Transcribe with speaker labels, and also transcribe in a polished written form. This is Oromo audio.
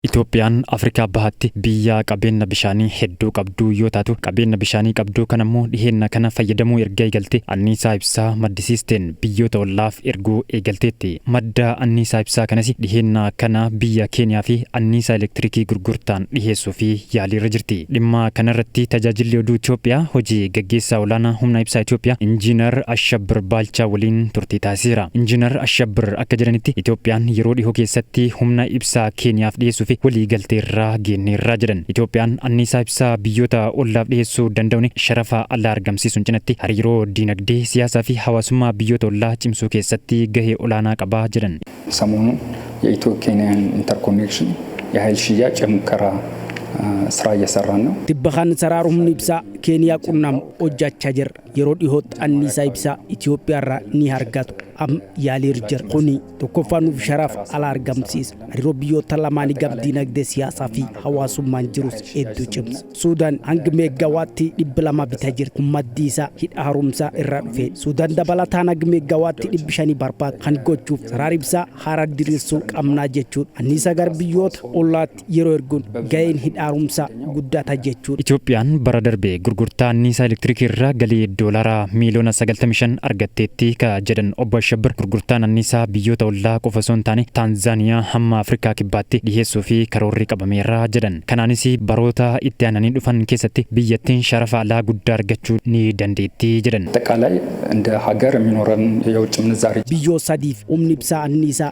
Speaker 1: Itoophiyaan Afrikaa Bahaatti biyya qabeenya bishaanii hedduu qabduu yoo taatu, qabeenya bishaanii qabduu kana immoo dhiheenna kana fayyadamuu erga eegalte anniisaa ibsaa maddisiisteen biyyoota ollaaf erguu eegalteetti. Madda anniisaa ibsaa kanas dhiheenna kana biyya Keeniyaa fi anniisaa elektirikii gurgurtaan dhiheessuu fi yaaliirra jirti. Dhimma kanarratti Tajaajilli Oduu Itoophiyaa hojii gaggeessaa olaanaa humna ibsaa Itoophiyaa Injiinar Ashabbir Baalchaa waliin turtii taasiseera. Injiinar Ashabbir akka jedhanitti, Itoophiyaan yeroo dhihoo keessatti humna ibsaa Keeniyaaf dhiheessuu fi walii galteerra geenneerra jedhan. Itoophiyaan anniisaa ibsaa biyyoota ollaaf dhiheessuu danda'uun sharafa alaa argamsiisuun cinatti hariiroo dinagdee, siyaasaa fi hawaasummaa biyyoota ollaa cimsuu keessatti gahee olaanaa qaba jedhan.
Speaker 2: ሰሞኑን የኢትዮ ኬንያን ኢንተርኮኔክሽን የኃይል ሽያጭ የሙከራ ስራ እየሰራን ነው።
Speaker 3: Tibba kana sarara humni ibsaa Keeniyaa qunnamu hojjechaa jirra. Yeroo dhihootti anniisaa ibsaa Itoophiyaa irraa ni argatu. Amma yaaliirra jira. Kuni tokkoffaa nuuf sharafa alaa argamsiisa. Hariiroo biyyoota lamaanii gama dinagdee, siyaasaa fi hawaasummaan jirus hedduu cimsa. Suudaan hanga meeggawaatti 200 bitaa jirti. Kun maddi isaa hidha haaromsaa irraa dhufe. Suudaan dabalataan hanga meeggawaatti 500 barbaadu. Kan gochuuf sarara ibsaa haaraa diriirsuu qabnaa jechuudha. Anniisaa gara biyyoota ollaatti yeroo erguun gaheen hidha haaromsaa guddata jechuudha.
Speaker 1: Itoophiyaan bara darbe gurgurtaa anniisaa elektirikii irraa galii doolaara miiliyoona 95 argatteetti ka jedhan obbo Ashabbir, gurgurtaan anniisaa biyyoota ollaa qofa osoo hin taane Taanzaaniyaa hamma Afrikaa Kibbaatti dhiheessuu fi karoorri qabameera jedhan. Kanaanis baroota itti aananii dhufan keessatti biyyattiin sharafa alaa guddaa argachuu ni dandeetti jedhan.
Speaker 2: አጠቃላይ እንደ ሀገር የሚኖረን የውጭ ምንዛሪ
Speaker 3: Biyyoo sadiif humni ibsaa anniisaa